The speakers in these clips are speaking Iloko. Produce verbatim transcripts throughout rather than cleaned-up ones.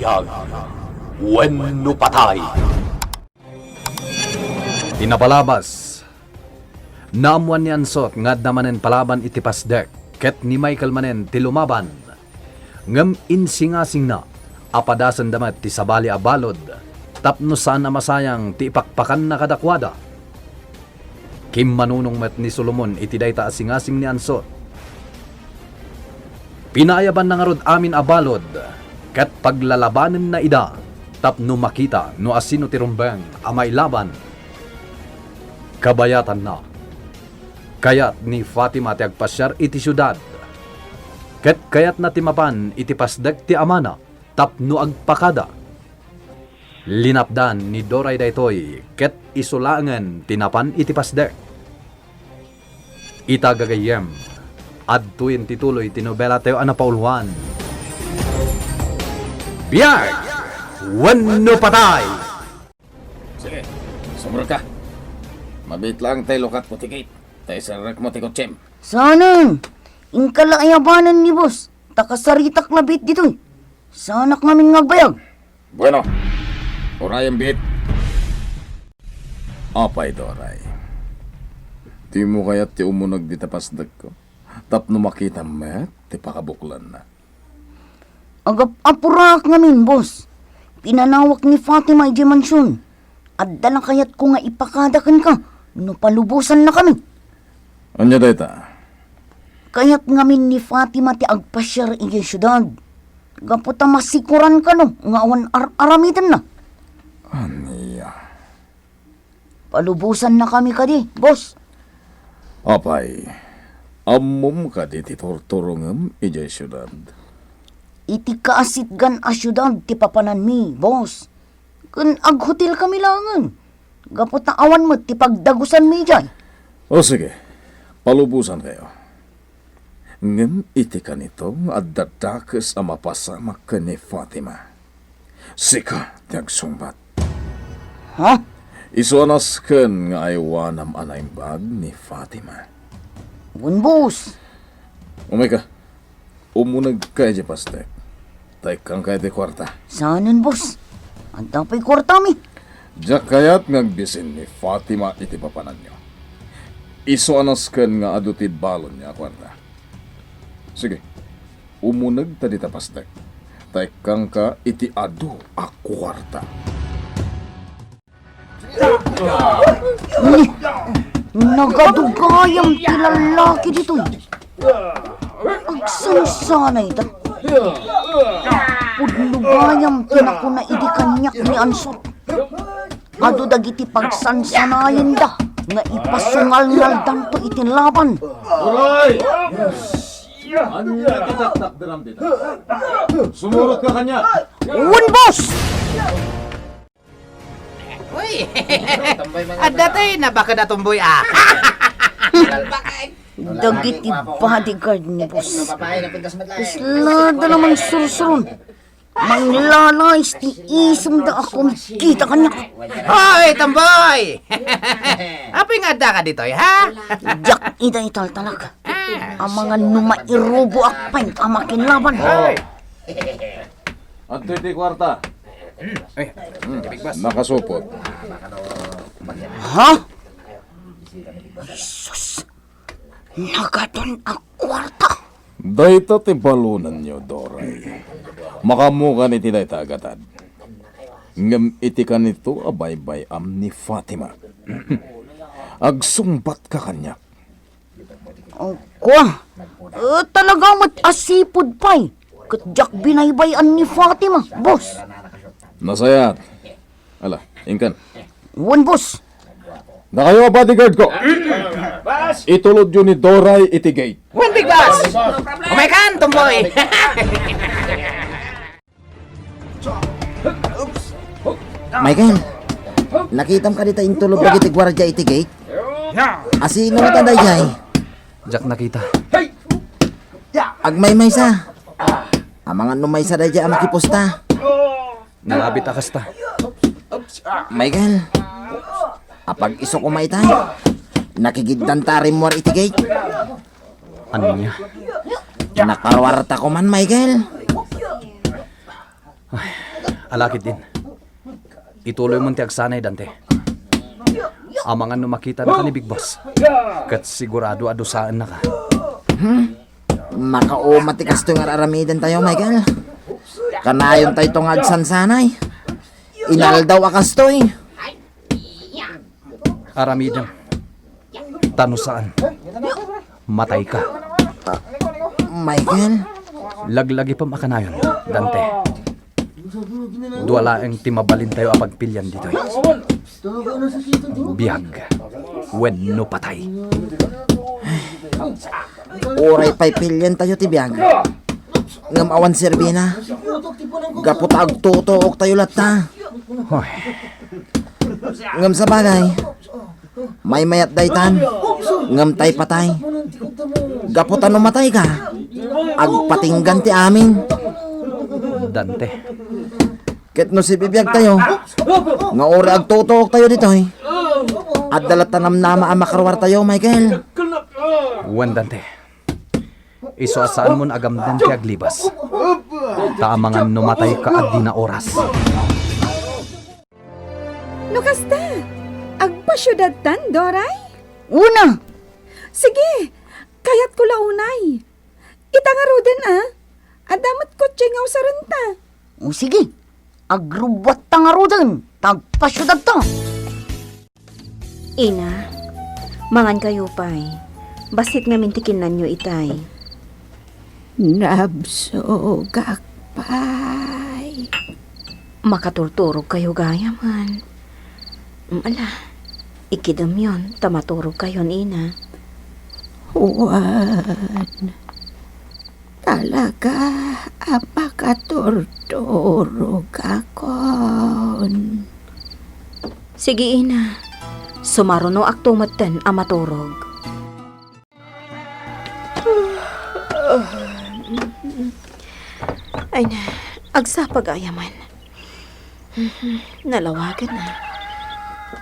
Biag wenno patay. Ti napalabas. Naammoan ni Ansot nga adda manen palaban iti pasdek, ket ni Michael manen ti lumaban. Ngem insingasingna a padasenda met ti sabali a balud tapno saan a masayang ti ipakpakanna kadakuada. Kimmanunong met ni Solomon iti dayta a singasing ni Ansot. Pinaayabanna ngarud amin a balud, ket paglalabanenna ida tapno makita no asino ti rumbeng a mailaban. Kabayatanna, kayat ni Fatima ti agpasiar iti siudad, ket kayatna ti mapan iti pasdek ti amana tapno agpakada. Linapdan ni Doray daytoy ket isu laengen ti napan iti pasdek. Ita gagayyem, adtoyen ti tuloy ti nobelatayo a napauluan. Biag wenno patay! Sige, sumrek ka. Mabiit laeng ta ilukatmo ti gate, ta iserrekmo ti kotsem. Saanen, inka la ayabanen ni boss, ta kasaritak la biit ditoy. Saanak ngamin nga agbayag. Bueno, urayem biit. Apay, Doray, dimo kayat ti umuneg dita pasdekko tapno makitam met ti pakabuklanna? Agap-apuraak ngamin, boss. Pinanawak ni Fatima idiay mansion. Adda la kayatko nga ipakada kenka no palubosannakami. Ania dayta? Kayat ngamin ni Fatima ti agpasiar idiay siudad, gapu ta masikuran kano nga awan ar-aramidenna. Ania? Palubosannakami kadi, boss? Apay, ammom kadi ti turturongem idiay siudad? Iti kaasitgan a siudad ti papananmi, boss. Ken aghotelkami laengen, gapu ta awan met ti pagdagusanmi idiay. O sige, palubosankayo. Ngem iti kanito nga adda dakes a mapasamak ken ni Fatima, sika ti agsungbat. Ha? Isu a nasken nga aywanam a naimbag ni Fatima. Wen, boss. Umayka. Umunegka idiay pasdek, ta ikkanka iti kuarta. Saanen, boss? Adda pay kuartami. Diak kayat nga agbisin ni Fatima iti papananyo. Isu a nasken nga adu ti balonyo a kuarta. Sige, umunegta dita pasdek, ta ikkanka iti adu a kuarta. Ni, nagadugayam ti lallaki ditoy. Agsansanayda. Pudno gayam ti nakuna idi kaniak ni Ansot. Adu dagiti pagsansanayenda nga ipasungalngaldanto iti laban. Aray! Ania ti taktakderam dita? Sumurot ka kaniak! Wen, boss! Uy! Adda toy nabaked a tumboy, a. Dagiti bodyguard ni boss. Kasla da la mangsursuron. Manglalais ti isemda a kumikita kaniak. Hoy, tumboy! Apay nga addaka ditoy, ha? Diak ida italtalak. Ah. Amangan no mairuboak pay a makilaban. Hoy! Adtoy ti kuarta. Ay, hmm, nakasupot. Ha? Jesus! Nagadun a kuarta! Dayta ti balonenyo, Doray. Makaammokan iti dayta a gatad. Ngem iti kanito a baybay-am ni Fatima, agsungbatka kaniak. Kua, eh, talaga met a sipud pay. Ket diak binaybay-an ni Fatima, boss. Nasayaat. Ala, inkan. Wen, boss. Dakayo a bodyguard ko. Itulodyo ni Doray iti gate. Wen, big boss. Umaykan, tumboy. Michael, nakitam kadi ta intulod dagiti guardia iti gate? Asino ta daydiay? Diak nakita. Agmaymaysa. Amangan no maysa daydiay a makipusta. Nangabit a kasta. Michael, apag-isu koma itay. Nakigiddanta a rimmuar iti gate. Ania? Nakaruarta koman, Michael. Ay, Ala ketdin. Ituloymon ti agsanay, Dante. Amangan no makitanaka ni Big Boss, ket sigurado a dusaennaka. Makauma ti kastoy nga ar-aramidentayo, Michael. Kanayon tayto nga agsansanay. Inaldaw a kastoy. Aramidem. Ta no saan, matayka. Michael? Laglagipem a kanayon, Dante. Dua laeng ti mabalintayo a pagpilian ditoy. Biag wenno patay. Uray pay pilientayo ti biag, ngem awan serbina. Gapu ta agtutuoktayo latta. Hoy. Ngem sabagay, maymayat daytan, ngem tay patay. Gapu ta no matayka, agpatinggan ti amin. Dante. Ket no sibibiagtayo, nga uray agtutuoktayo ditoy, adda latta namnama a makaruartayo, Michael. Wen, Dante. Isu a saanmon a gamden ti aglibas. Ta amangan no matayka a dina oras. No kasta, agpasiudadtan, Doray? Una! Sige, kayatko la unay. Ita ngaruden, a. Adda met kotse nga usarenta. O sige, agrubbuatta ngaruden, ta agpasiudadta. Ina, mangankayo pay. Bassit ngamin ti kinnanyo itay. Nabsogak pay. Makaturturogkayo gayamen. Ala, ikidemyon ta maturogkayon, ina. Wen, talaga a makaturturogakon. Sige, ina. Sumarunoakto metten a maturog. Ay na, agsapa gayamen. Nalawagan na.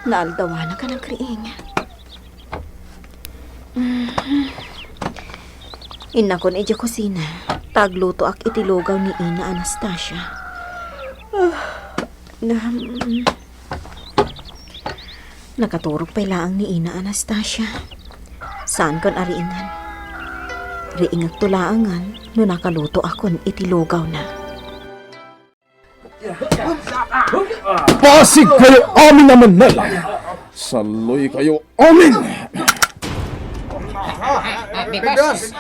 Naaldawana ka nagriing. Innakon idiay kusina, ta aglutoak iti lugaw ni Ina Anastasia. Ah, na, mm. Nakaturog pay laeng ni Ina Anastasia. Saankon a riingan. Riingakto laengen no nakalutoakon iti lugawna. Pasigkayo amin a mannalay. Salloykayo amin. Bigos!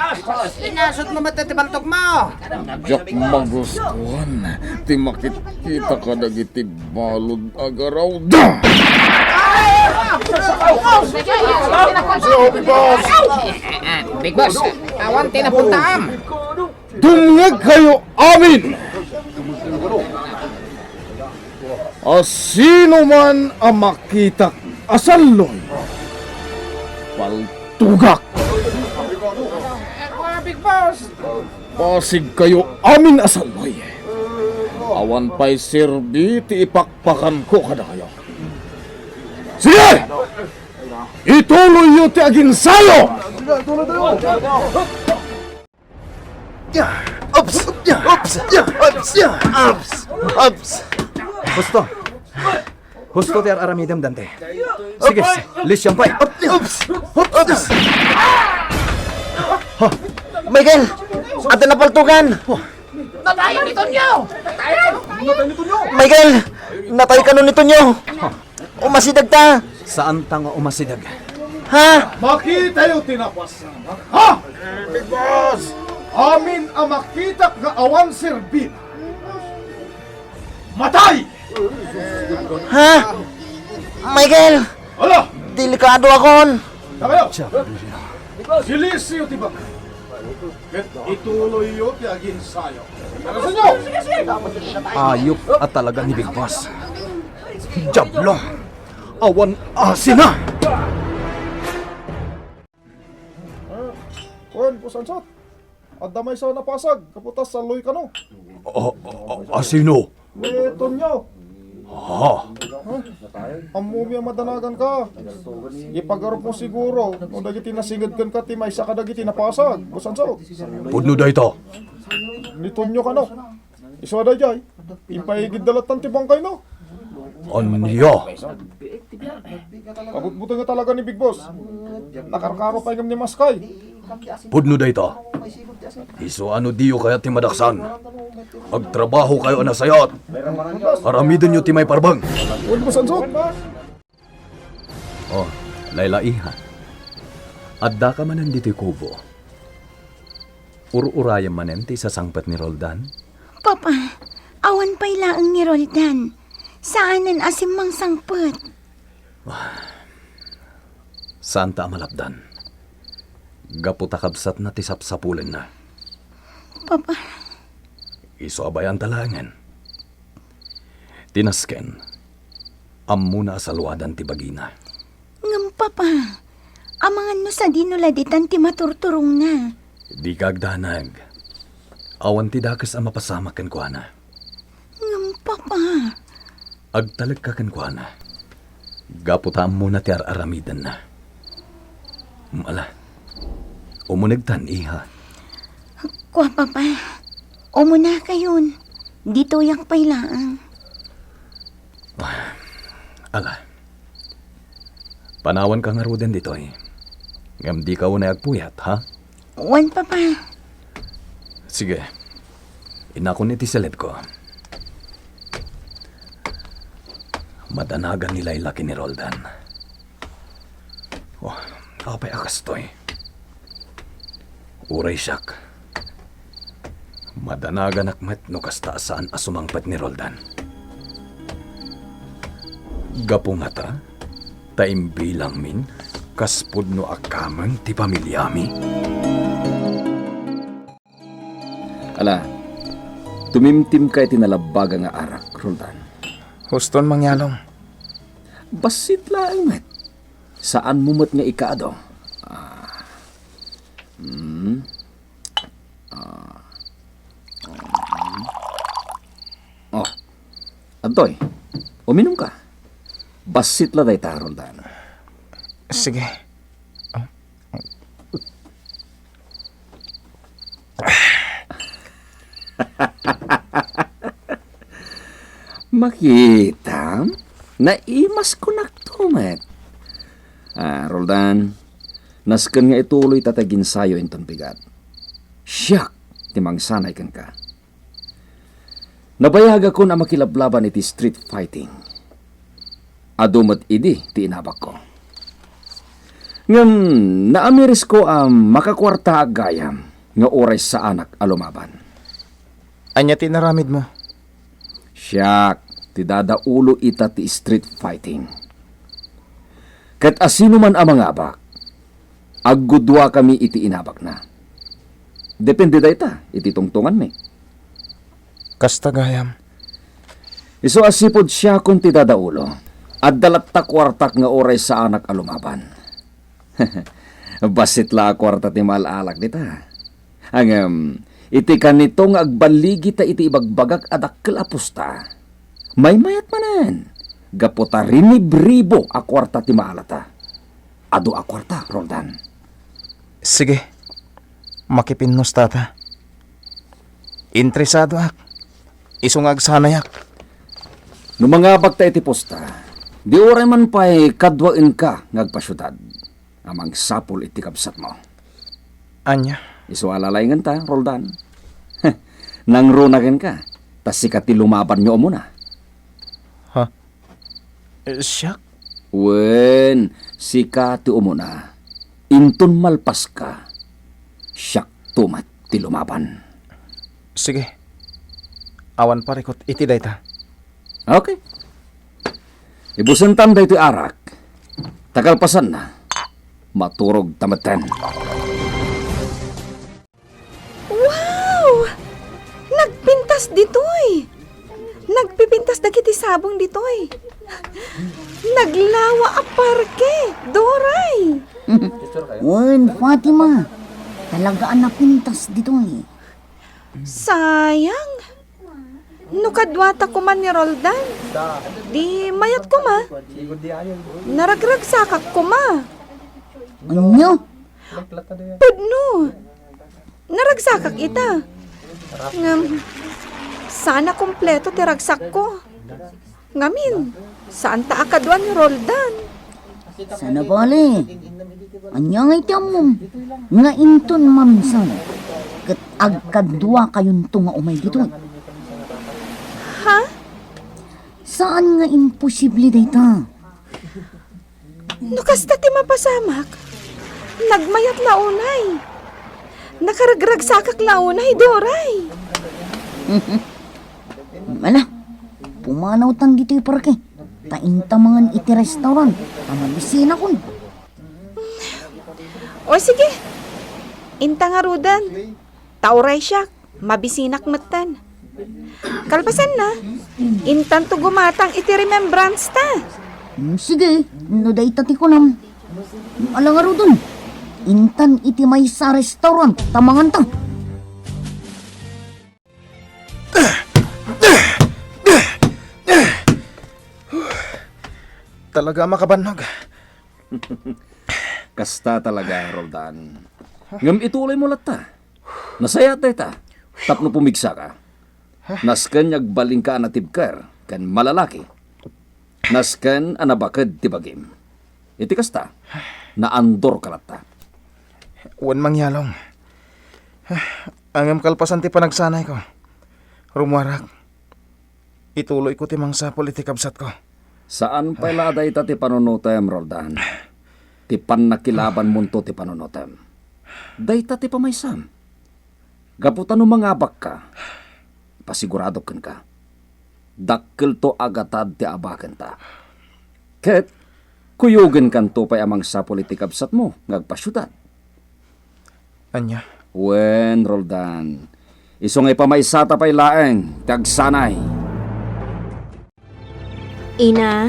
Inasutmo met ti baltogmo! Diak magustuhan ti makitkita kadagiti balud a garawda. Bigos! Awan ti napuntaam! Dumngegkayo amin! A sinoman a makitak a salloy, paltugak! Big Boss! Pasigkayo amin a salloy. Awan pay serbi ti ipakpakanko kadakayo. Sige! Ituloyyo ti aginsayo! Ups! Ups! Ups! Ups! Ups! Husto. Husto ti ar-aramidem, Dante. Sige, lisiam pay. Ups! Ups! Ha? Michael! Adda napaltugan! Natayan ni Tonyo! Michael! Natay kano ni Tonyo! Umasideg ta! Saan ta nga umasideg? Ha? Makitayo ti napasamak. Ha? Big Boss! Amin a makitak nga awan serbi. Matay! Ha? Michael! Ala! Delikadoakon! Dakayo! Silisiyo ti baka. Ket ituloyyo ti aginsayo. Ayop a talaga ni Big Boss. Diablo! Awan asina! Ah, wen, Boss Ansot. Adda maysa a napasag, gapu ta salloy kano. A, a, a, asino? Ni Tonyo. Ha? Ammomi a madanagan ka. Ipagarupmo siguro no dagiti nasinged kenka ti maysa kadagiti napasag, Boss Ansot. Pudno dayta. Ni Tonyo kano. Isu a daydiay, impaigidda lattan ti bangkayna. Ania? Kabutbuteng talaga ni Big Boss. Nakarkaro pay ngem ni Maskay. Pudno dayta. Isu a no diyo kayat ti madaksan, agtrabahokayo a nasayaat. Aramidenyo ti maiparbeng. Wen, Boss Anso. Oh, Laila, iha. Addaka manen ditoy kubo. Ur-urayem manen ti isasangpet ni Roldan? Papa, awan pay laeng ni Roldan. Saanen a simmangsangpet. Saanta a malapdan. Gapu ta kabsatna ti sapsapulenna. Papa. Isu a bay-anta laengen. Ti nasken, ammona a saluadan ti bagina. Ngem, Papa, amangan no sadino la ditan ti maturturongna. Dika agdanag. Awan ti dakes a mapasamak kenkuana. Ngem, Papa. Agtalekka kenkuana. Gapu ta ammona ti ar-aramidenna. Ala, umunegtan, iha. Kua, Papa. Umunakayon. Ditoyak pay laeng. Ala. Panawanka ngaruden ditoy. Ngem dika unay agpuyat, ha? Wen, Papa. Sige. Innakon iti selebko. Madanagan ni Laila ken ni Roldan. Oh, apay a kastoy? Uray siak, madanaganak met no kasta a saan a sumangpet ni Roldan. Gapu ngata, ta imbilangmin kas pudno a kameng ti pamiliami. Ala, tumimtimka iti nalabbaga nga arak, Roldan. Huston, Mangyalong. Bassit laeng met. Saanmo met nga ikaado. Ah. Hmm. Ah. Hmm. Oh. Adtoy, uminumka. Bassit la dayta, Roldan. Sige. Makitam, naimaskonnakto met. Ah, Roldan, nasken nga ituloy ta ti ginsayo inton bigat. Siak ti mangsanay kenka. Nabayagakon a makilablabas iti street fighting. Adu met idi ti inabakko. Ngem naamirisko a makakuartaak gayam nga uray saanak a lumaban. Ania ti inaramidmo? Siak ti dadaulo ita ti street fighting. Ket asinoman a mangabak, aggudduakami iti inabakna. Depende dayta iti tungtonganmi. Kasta gayam. Isu a sipud siakon ti dadaulo, adda latta kuartak nga uray saanak a lumaban. Bassit la a kuarta ti maal-alak dita. Ngem, iti kanito nga agballigita iti ibagbagak a dakkel a pusta, maymayat manen, gapu ta rinibribo a kuarta ti maalata. Adu a kuarta, Roldan. Sige. Makipinnusta ta. Interesadoak. Isu nga agsanayak. No mangabakta iti pusta, di uray man pay kaduaenka nga agpasiudad a mangsapul iti kabsatmo. Ania? Isu a lalaingenta, Roldan. Nangruna kenka, ta sika ti lumabanyo umuna. Ha? Eh, siak? Wen, sika ti umuna. Inton malpaska, siakto met ti lumaban. Sige. Awan parikut iti dayta. Okay. Ibusentan daytoy arak. Ta kalpasanna, maturogta metten. Wow! Nagpintas ditoy! Nagpipintas dagiti sabong ditoy. Naglawa a parke, Doray! Wen, Fatima, talaga a napintas ditoy. Sayang. No kaduata koma ni Roldan, di mayat koma. Naragragsakak koma. Ania? Pudno. Naragsakak ita. Ngem, Saan a kompleto ti ragsakko. Ngamin, saanta a kadua ni Roldan. Saan a bale. Ania ngay ti ammom nga inton mamsan ket agkaduakayonto nga umay ditoy? Ha? Saan nga imposible dayta. No kasta ti mapasamak, nagmayat la unay. Nakaragragsakak la unay, Doray. Ala, pumanawtan ditoy parke. Ta inta mangan iti restaurant, ta mabisinakon. O sige, inta ngaruden. Ta uray siak, mabisinak metten. Kalpasanna, intanto gumatang iti remembrance ta. Hmm, sige, no dayta ti kunam. Ala ngaruden, intan iti maysa a restaurant ta manganta. Talaga a makabannog. Kasta talaga, Roldan. Ngem ituloy mo latta. Nasayaat dayta, tapno pumigsaka. Nasken nga agbalinka a natibker ken malalaki. Nasken a nabaked ti bagim. Iti kasta, naandorka latta. Wen mangyalong. Ngem kalpasan ti panagsanayko, rummuarak. Ituloyko ti mangsapul iti kabsatko. Saan pay la a dayta ti panunotem, Roldan. Ti pannakilabanmonto ti panunotem. Dayta ti pamaysam. Gapu ta no mangabakka, pasiguradok kenka, dakkelto a gatad ti abakenta. Ket kuyogenkanto pay a mangsapul iti kabsatmo nga agpasiudad. Ania? Wen, Roldan. Isu nga ipamaysata pay laeng ti agsanay. Ina,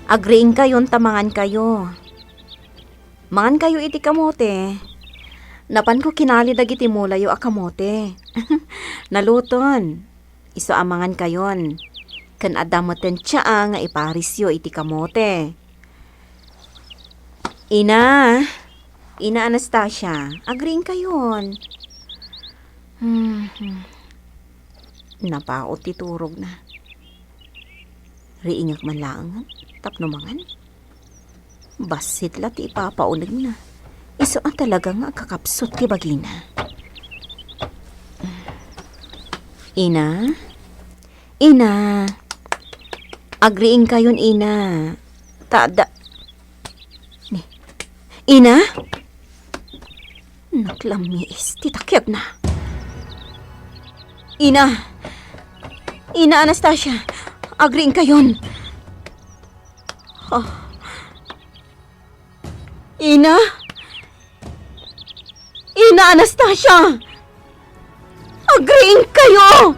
agriingkayon ta mangankayo. Mangankayo iti kamote. Napanko kinali dagiti mulayo a kamote. Naluton. Isu a mangankayon. Ken adda metten tsaa nga iparisyo iti kamote. Ina, Ina Anastasia, agriingkayon. Hmm, hmm. Napaut ti turogna. Riingek man laengen tapno mangan. Bassit la ti ipapaunegna. Isu a talaga nga agkakapsut ti bagina. Ina? Ina? Agriingkayon, ina. Ta adda, ni, ina? Naglammiis ti takiagna. Ina! Ina Anastasia, agriingkayon. Ah. Ina? Ina Anastasia! Agriingkayo!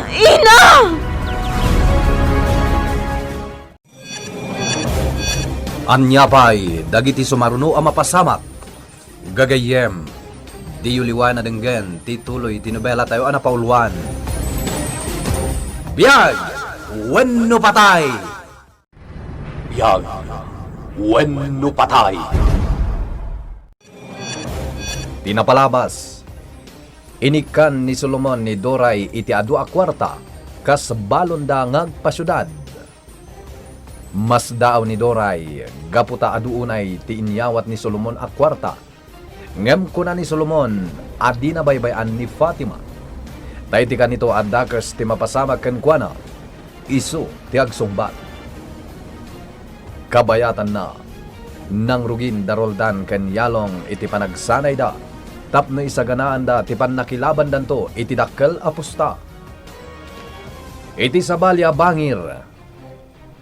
Ina! Ania pay dagiti sumaruno a mapasamak? Gagayyem, diyo liwan a denggen ti tuloy ti nobelatayo a napauluan. Biag wenno patay! Biag wenno patay. Ti napalabas, inikkan ni Solomon ni Doray iti adu a kuarta kas balonda nga agpasiudad. Masdaaw ni Doray gapu ta adu unay ti inyawat ni Solomon a kuarta. Ngem kuna ni Solomon a dina baybay-an ni Fatima. Ta iti kanito a dakes ti mapasamak kenkuana, isu ti agsungbat. Kabayatanna, nangrugin da Roldan ken Yalong iti panagsanayda tapno isaganaanda ti pannakilabandanto iti dakkel a pusta. Iti sabali a bangir,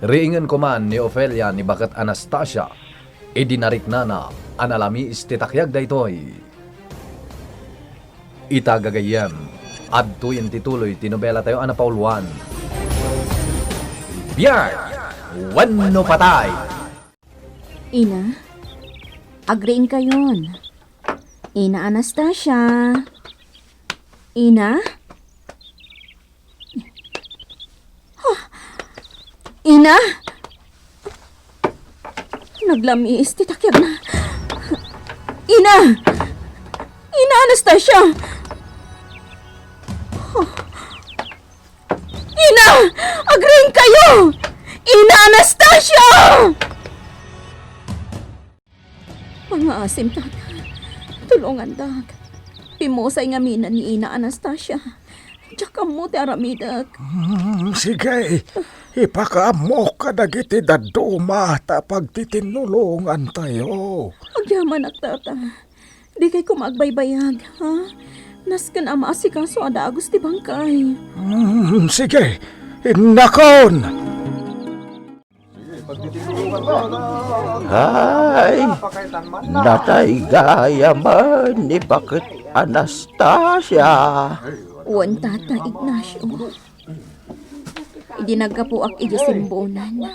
riingen koma ni Ofelia ni baket Anastasia idi nariknana a nalamiis ti takiag daytoy. Ita gagayyem, adtoyen ti tuloy ti nobelatayo a napauluan. Biag wenno patay! Ina, agriingkayon. Ina Anastasia. Ina? Huh. Ina? Naglamiis ti takiagna. Ina! Ina Anastasia! Huh. Ah! Agriingkayo! Ina Anastasia! Pangaasim, tata. Tulongandak. Pimmusay ngamin ni Ina Anastasia. Diak ammo ti aramidek. Hmm, sige. Ipakaammok kadagiti dadduma ta pagtitinnulongantayo. Agyamanak, tata. Dikay koma agbaybayag, ha? Nasken a maasikaso a dagus ti bangkay. Hmm, sige. Innakon! Ay, natay gayamen ni Baket Anastasia. Wen, Tata Ignacio. Idi naggapuak idiay Simbonan,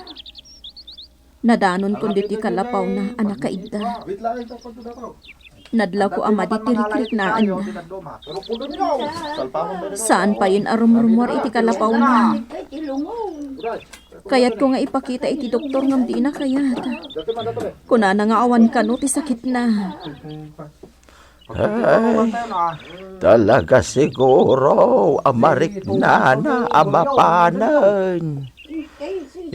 nadanonkon ditoy kalapawna a nakaidda. Nadlawko a madi ti rikriknaenna. Saan payen a rumrumuar iti kalapawna. Kayatko nga ipakita iti doktor ngem dina kayat. Kunana nga awan kano ti sakitna. Ay, talaga siguro a mariknana a mapanen.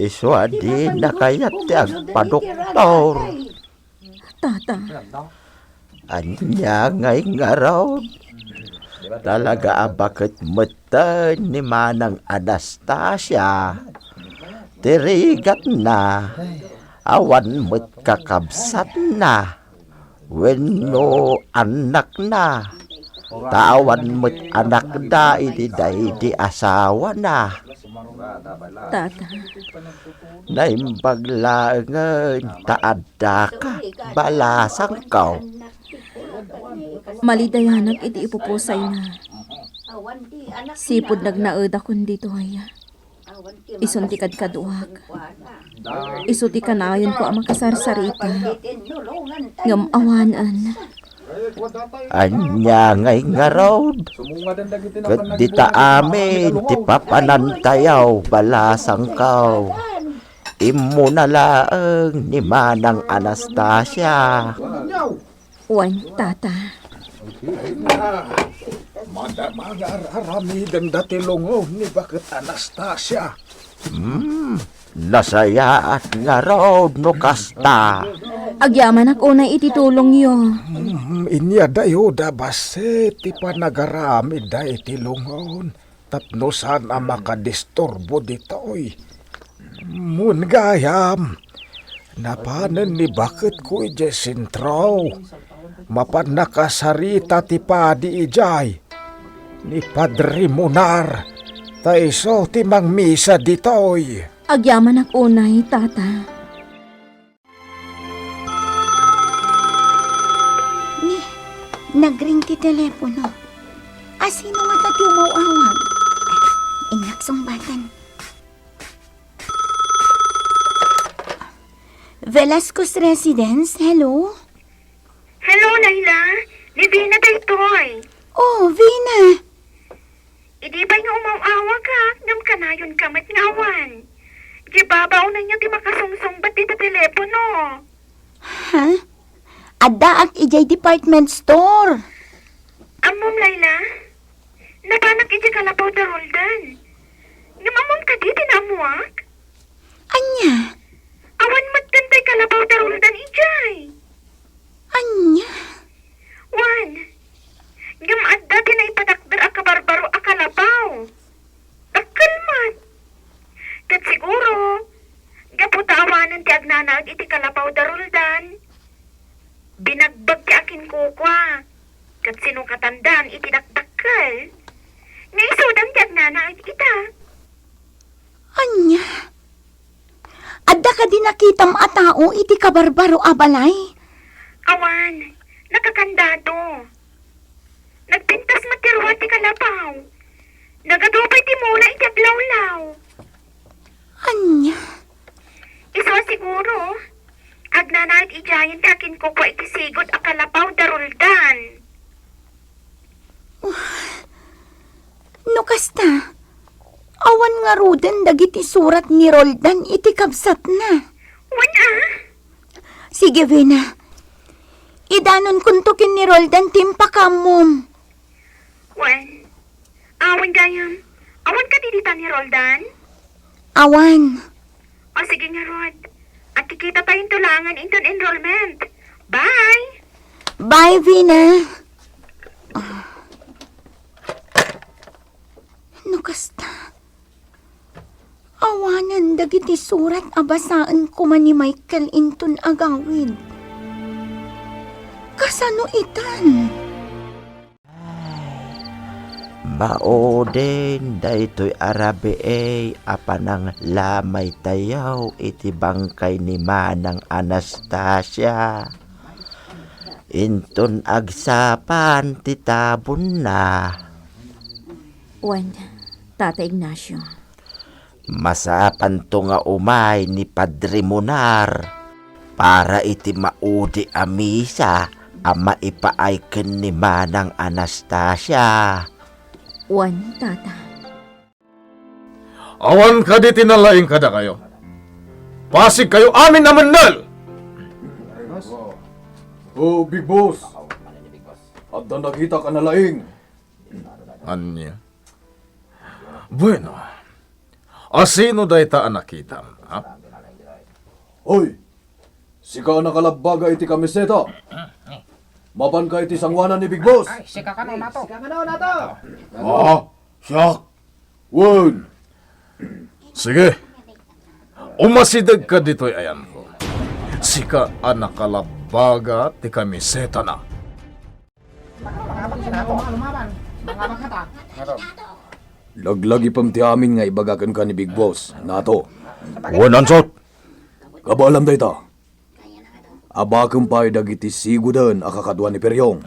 Isu a dina kayat ti agpadoktor. Tata. Ania ngay ngarud? Talaga a baket metten ni Manang Anastasia ti rigatna, awan met kakabsatna wenno annakna, ta awan met annakda idi daydi asawana. Tata. Naimbag laengen ta addaka, balasangko. Malidayanak iti ipupusayna. Sipud nagnaedakon ditoy. Isun ti kadkaduak. Isu ti kanayonko a makasarsarita. Ngem awanen. Ania ngay ngarud? Ket dita amin ti papanantayo, balasangko. Immuna laeng ni Manang Anastasia. Wen, Tata. Madama nga ar-aramidenda ti lungon ni Baket Anastasia. Hmm, nasayaat ngarud no kasta. Agyamanak unay iti tulongyo. Hmm, inyadayoda bassit ti panagaramidda iti lungon tapno saan a makadisturbo ditoy. Mun gayam, napanen ni baketko idiay sentro. Mapan nakasarita ti padi idiay. Ni Padre Munar, ta isu ti mangmisa ditoy. Agyamanak unay, Tata. Ni, nagring ti telepono. Asino ngata ti umaw-awag? Innak sungbaten. Velasco's Residence, hello? Hello, Laila. Ni Vina daytoy. Oh, Vina. Idi pay nga umaw-awagak, ngem kanayonka met nga awan. Idiay baba unayna ti makasungsungbat dita telepono. Ha? Addaak idiay department store. Ammom, Laila? Napanak idiay kalapaw da Roldan. Ngem ammom kadi ti naammoak? Ania? Awan met daytoy kalapaw da Roldan idiay. Ania? Wen, ngem adda ti naipadakder a kabarbaro a kalapaw. Dakkel met. Ket siguro, gapu ta awanen ti agnanaed iti kalapaw da Roldan, binagbag ti akinkukua, ket sinukatandan iti dakdakkel, nga isudan ti agnanaed ita. Ania? Adda kadi nakitam a tao iti kabarbaro a balay? Awan, nakakandado. Nagpintas met ti rua ti kalapaw. Nagadu pay ti mula iti aglawlaw. Ania? Isu a siguro, agnanaed idiayen ti akinkukua iti sigud a kalapaw da Roldan. No kasta, awan ngaruden dagiti surat ni Roldan iti kabsatna. Wen a? Sige, Vina. Idanonkonto ken ni Roldan ti impakaammom. Wen, awan gayam. Awan kadi ditan ni Roldan? Awan. O, sige ngarud. Agkikitatayo laengen inton enrollment. Bye! Bye, Vina. Ah. No kasta, awanen dagiti surat a basaen koma ni Michael inton agawid. Kasano itan? Ay, maudin daytoy a rabii a pananglamaytayo iti bangkay ni Manang Anastasia. Inton agsapan ti tabonna. Wen, Tata Ignacio. Masapanto nga umay ni Padre Munar para iti maudi a misa a maipaay ken ni Manang Anastasia. Wen, Tata. Awan kadi ti nalaing kadakayo? Pasigkayo amin a mennel! O, Big Boss. Adda nakitak a nalaing. Ania? Bueno, asino dayta a nakitam, ha? Hoy! Sika a nakalabbaga iti kamiseta. Mapanka iti sangoanan ni Big Boss. Ay, sika kano nato? Sika kano nato? Ah, siak. Wen. Sige. Umasidegka ditoy ayanko. Sika a nakalabbaga ti kamisetana. Laglagipem ti amin nga ibaga kenka ni Big Boss, Nato. Wen, Ansot. Kabaalam dayta. Abakem pay dagiti sigoden a kakadua ni Periong.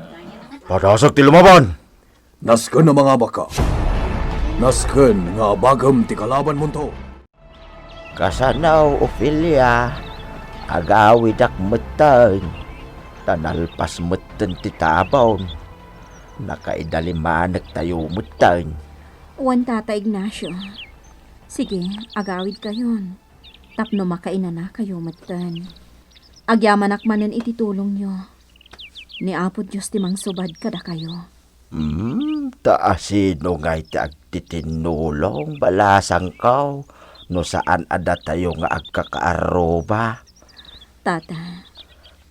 Padasek ti lumaban! Nasken a mangabakka. Nasken nga abagem ti kalabanmonto. Kasano, Ofelia? Agawidak metten, ta nalpas metten ti tabon. Nakaidalimanektayo metten. Wen, Tata Ignacio. Sige, agawidkayon tapno makainanakayo metten. Agyamanak manen iti tulongyo. Ni Apo Dios ti mangsubad kadakayo. Hmm, ta asino ngay ti agtitinnulong, balasangko, no saan a datayo nga agkakaarruba? Tata.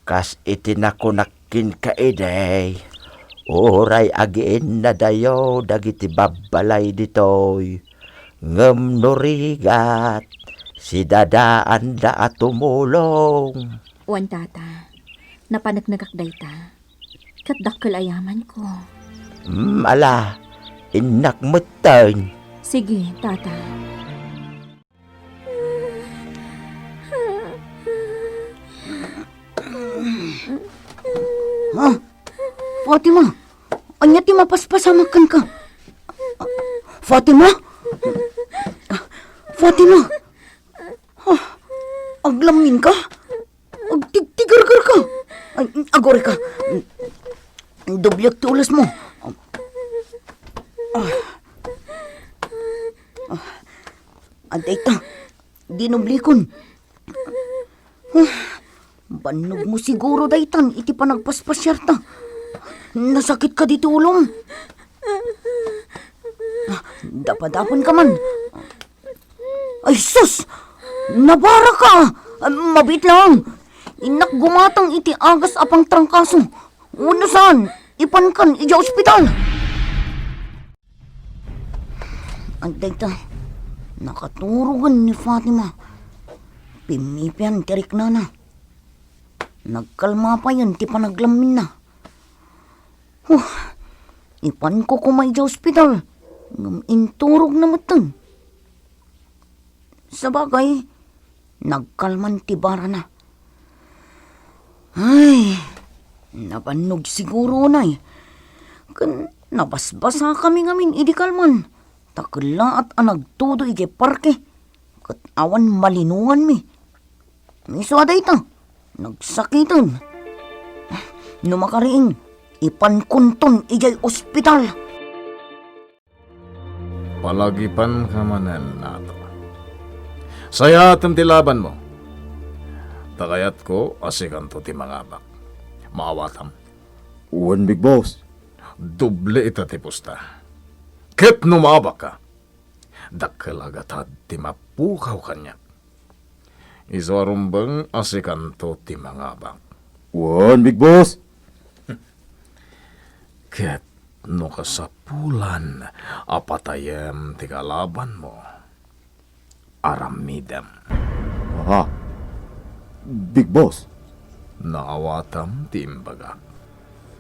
Kas iti nakunak kenka idi, uray agiinnadayo dagiti babbalay ditoy, ngem no rigat, sidadaanda a tumulong. Wen, Tata, napaneknekak dayta. Ket dakkel a yamanko. Hmm, ala, innak metten. Sige, Tata. Ha? Fatima, ania ti mapaspasamak kenka? Fatima? Fatima? Ha? Aglamminka? Agtigtigergerka? Ay, agurayka. Dobliek ti ulesmo. Ah. Ah. Adda ita. Dinublikon. Ah, bannogmo siguro daytan iti panagpaspasiarta. Nasakitka ditoy ulom? Ah, dapadapanka man. Ay, sus! Nabaraka! Ah, mabiit laeng. Innak gumatang iti agas a pangtrangkaso. Wenno saan, ipankan idiay ospital. Adda ita, nakaturogen ni Fatima. Pimmipian ti riknana. Nagkalma payen ti panaglamminna. Huh, ipanko koma idiay ospital, ngem inturogna metten. Sabagay, nagkalman ti barana. Ay, nabannog siguro unay. Ken nabasbasakami ngamin idi kalman, ta kellaat a nagtudo idiay parke, ket awan malinoanmi. Isu a dayta, nagsakiten. No makariing, ipankonton idiay ospital. Palagipanka manen, Nato. Sayatem ti labanmo. Ta kayatko a sikanto ti mangabak. Maawatam? Wen, Big Boss. Doble ita ti pusta. Ket no maabakka, Dakkel a gatad ti mapukaw kaniak. Isu a rumbeng a sikanto ti mangabak. Wen, Big Boss! Ket no kasapulan a patayem ti kalabanmo, aramidem. Aha. Big Boss. Naawatam ti imbagak.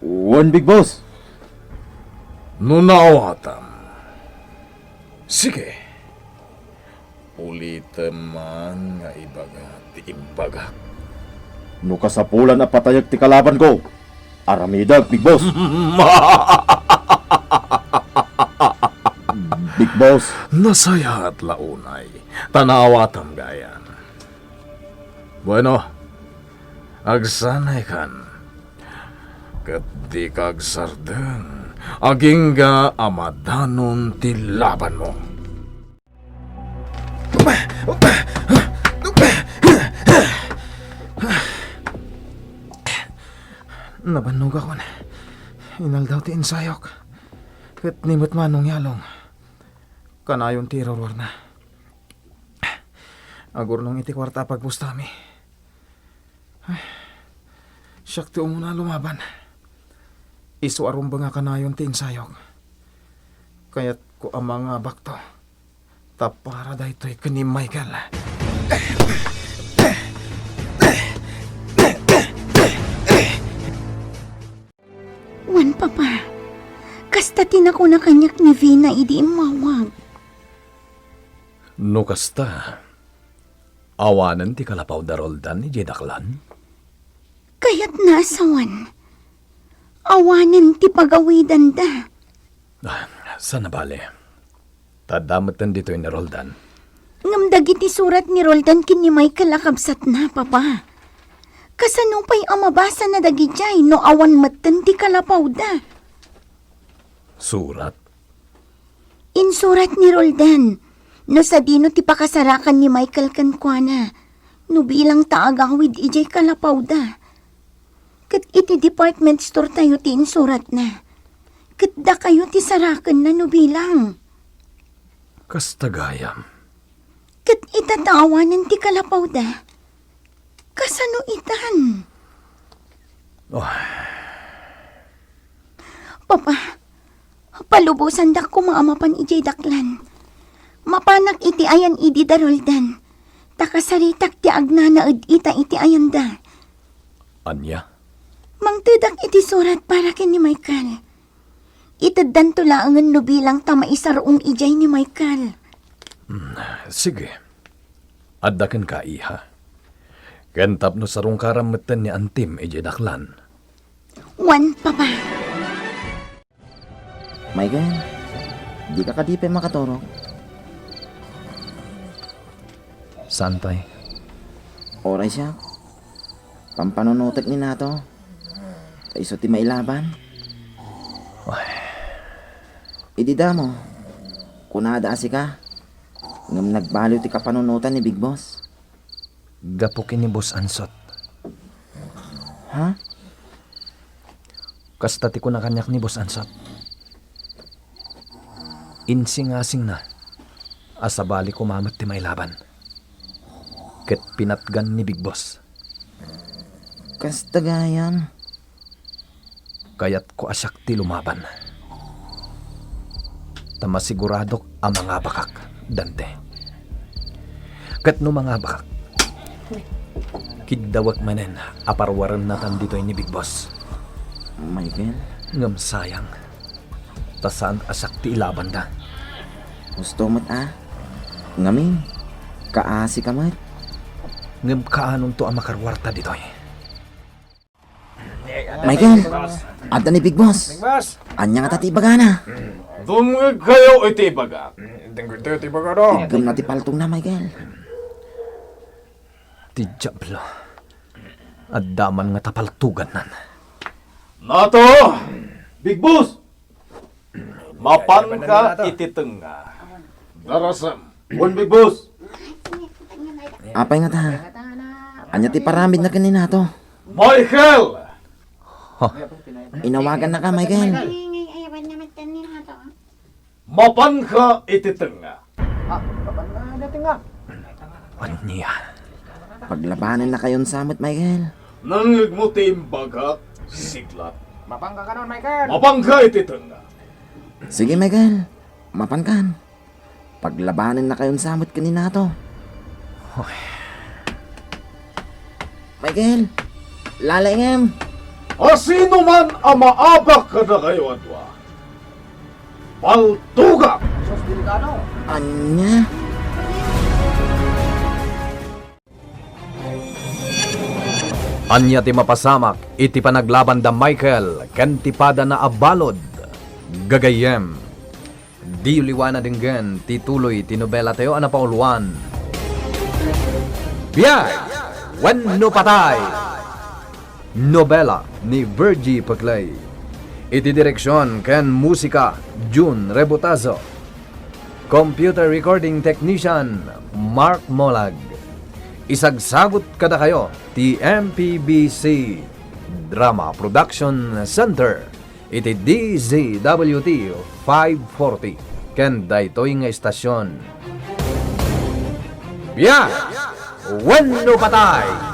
Wen, Big Boss. No naawatam, sige. Ulitem man nga ibaga ti imbagak. No kasapulan a patayek ti kalabanko, aramidek, Big Boss. Big Boss. Nasayaat la unay, ta naawatam gayam. Bueno, agsanaykan, ket dika agsardeng, agingga a madanon ti labanmo. Nabannogakon. Inaldaw ti ensayok. Ket ni met manong yalong. Kanayon ti iruruarna. Agurnong iti kuarta a pagbustami. Ay, siak ti umuna a lumaban. Isu a rumbeng a kanayon ti ensayok. Kayatko a mangabakto. Ta para daytoy ken ni Michael. Wen, Papa. Kasta ti nakuna kaniak ni Vina idi immawag. No kasta, awanen ti kalapaw da Roldan idiay daklan? Kayatna a sawen. Awanen ti pagawidanda. Ah, saan a bale. Ta adda metten ditoy ni Roldan. Ngem dagiti surat ni Roldan ken ni Michael a kabsatna, Papa. Kasano pay a mabasana dagidiay no awan metten ti kalapawda? Surat? Insurat ni Roldan no sadino ti pakasarakan ni Michael kenkuana no bilang ta agawid idiay kalapawda. Ket iti department store tayo ti insuratna. Ket dakayo ti sarakenna no bilang. Kasta gayam. Ket ita ta awanen ti kalapawda. Kasano itan? Oh. Papa, palubosandak koma a mapan idiay daklan. Mapanak iti ayan idi da Roldan. Ta kasaritak ti agnanaed ita iti ayanda. Ania? Mangtedak iti surat para ken ni Michael. Iteddanto laengen no bilang ta maisarong idiay ni Michael. Hmm, sige. Adda kenka, iha. Ken tapno sarungkaram metten ni antim idiay daklan. Wen, Papa. Michael, dika kadi pay makaturog? Saan pay? Oray siak. Pampanunotek ni Nato. Ta isu ti mailaban. Ay. Idi damo, kunada a sika. Ngem nagbaliw ti kapanunotan ni Big Boss. Gapu ken ni Boss Ansot. Ha? Kasta ti kuna kaniak ni Boss Ansot. Insingasingna a sabali koma met ti mailaban. Ket pinatgan ni Big Boss. Kasta gayam. Kayatko a siak ti lumaban. Ta masiguradok a mangabakak, Dante. Ket no mangabakak, kiddawek manen a parwarennatan ditoy ni Big Boss. Michael? Ngem sayang, ta saan a siak ti ilabanda. Husto met a. Ngamin, kaasi ka met. Ngem kaanonto a makaruarta ditoy. Michael, adda ni Big Boss. Big Boss! Ania ngata ti ibagana? Dumngegkayo iti ibaga. Dengngegtayo ti ibagana. Iggemna ti paltogna, Michael. Ti Diablo. Adda man ngata paltogannan. Nato! Big Boss! Mapanka iti tengnga. Darasem. Wen, Big Boss. Apay ngata? Ania ti paramidna ken ni Nato? Michael! Inawagannaka, Michael. Mapanka iti tengnga. Ah, kapan na dati nga? Ania? Paglabanennakayon sa met, Michael. Nangngegmo ti imbagak, Siglat. Mapanka kanon, Michael. Mapanka iti tengnga. Sige, Michael. Mapankan. Paglabanennakayon sa met ken ni Nato. Hoy. Michael, lalaingem. A sino man a maabak kadakayo a dua, paltugak! Sus, delikado. Ania? Ania ti mapasamak iti panaglaban da Michael ken ti padana a balud? Gagayyem, diyo liwa a denggen ti tuloy ti nobelatayo a napauluan, Biag Wenno Patay. Nobela ni Virgie Peclay. Iti direksion ken musika, Jun Rebotazo. Computer recording technician, Mark Molag. Isagsagut kadakayo ti M P B C Drama Production Center iti D Z W T five forty ken daytoy nga estasion. Biag Wenno Patay!